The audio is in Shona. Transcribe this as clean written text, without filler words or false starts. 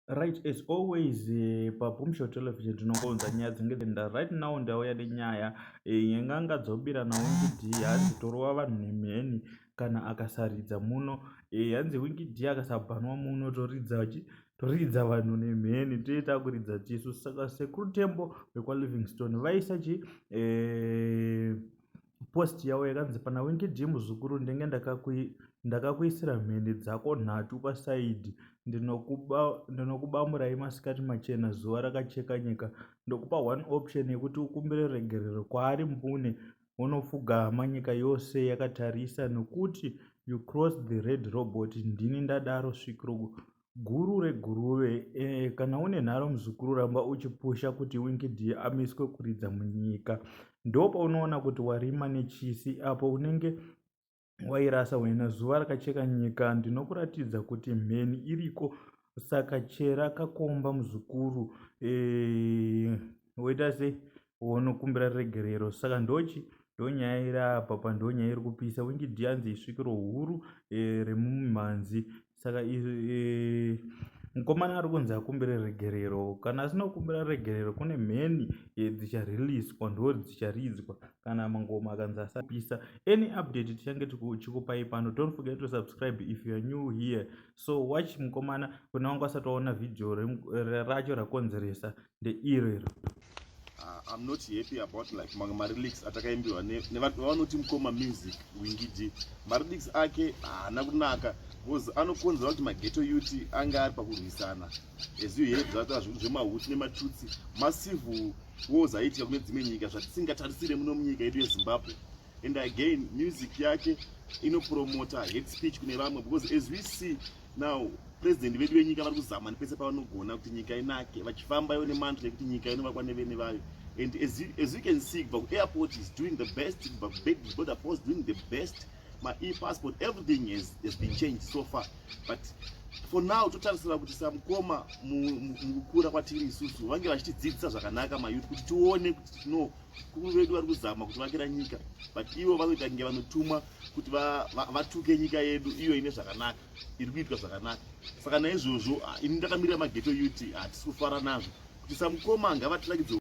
Right, as always paBoom Show Television tinongounza nyaya dzinenge dzenda. Right now ndauya nenyaya yen'anga dzobira naWinky D. Hanzi torova vanhu nemheni kana akasaridza muno. Hanzi Winky D akasabhanwa muno, toridza toridza vanhu nemheni, toita kuridza tisu. Saka Sekuru Tembo vekwaLivingstone vaisa chi post yavo yakanzi, "Pana Winky D muzukuru, ndenge ndakakuisira mheni dzako nhatu pasaidhi. Ndinokubamurai masikati machena, zuva rakacheka nyika. Ndokupa one option yekuti ukumbire regerero kwaari mbune, unopfugama nyika yose yakatarisa, nokuti you cross the red robot. Ndini ndadaro, svikiro guru reguruve. Kana une nharo muzukuru, ramba uchipusha kuti Winky D amiswe kuridza munyika. Ndo paunoona kuti warima nechisi apo unenge wairasa wena. Zuva rakacheka nyika, ndinokuratidza kuti mheni iriko. Saka chera kakomba muzukuru, woita sei, wonokumbira regerero." Saka ndochi ndonyaya iri apa pa, ndonyaya iri kupisa. Winky D anzi isvikiro huru remumhanzi. Saka mukomana ari kunzi akumbire regerero. Kana asina kukumbira regerero, kune mheni dzichareleaswa, ndo dzicharidzwa kana mangoma akanzi asapisa. Any update tichange tichikupai pano. Don't forget to subscribe if you are new here. So watch mukomana. Kuna vangu asati waona vhidhiyo racho rakonzeresa, ndeiro iro. I'm not happy about like mamwe malyrics atakaimbiwa nevanoti mukoma music Winky D. Malyrics ake haana kunaka because anokonzera kuti maghetto youth anga ari pakurwisana. As you heard, zvata zvemahutu nematutsi, macivil wars aiitika kune dzimwe nyika zvatisingatarisire muno munyika yedu yeZimbabwe. And again, music yake inopromota hate speech kune vamwe because as we see now, president vedu venyika vari kuzama nepese pavanogona kuti nyika inake, vachifambayo nemantra yekuti nyika inovakwa nevene vayo. And as you can see, kubva kuairport is doing the best, kubva kuborder post doing the best, ma-e-passport, everything has been changed so far. But for now totarisira kuti samukoma mukukura kwatiri isusu vange vachitidzidzisa zvakanaka mayouth, kuti tione kuti no, kuru vedu vari kuzama kutivakira nyika, but ivo vanoita kunge vanotumwa kuti vatuke nyika yedu iyo ine zvakanaka, iri kuitwa zvakanaka. Saka naizvozvo, ini ndakamirira maghetto youth, hatisi kufara nazvo kuti samukoma ngavatirakidze.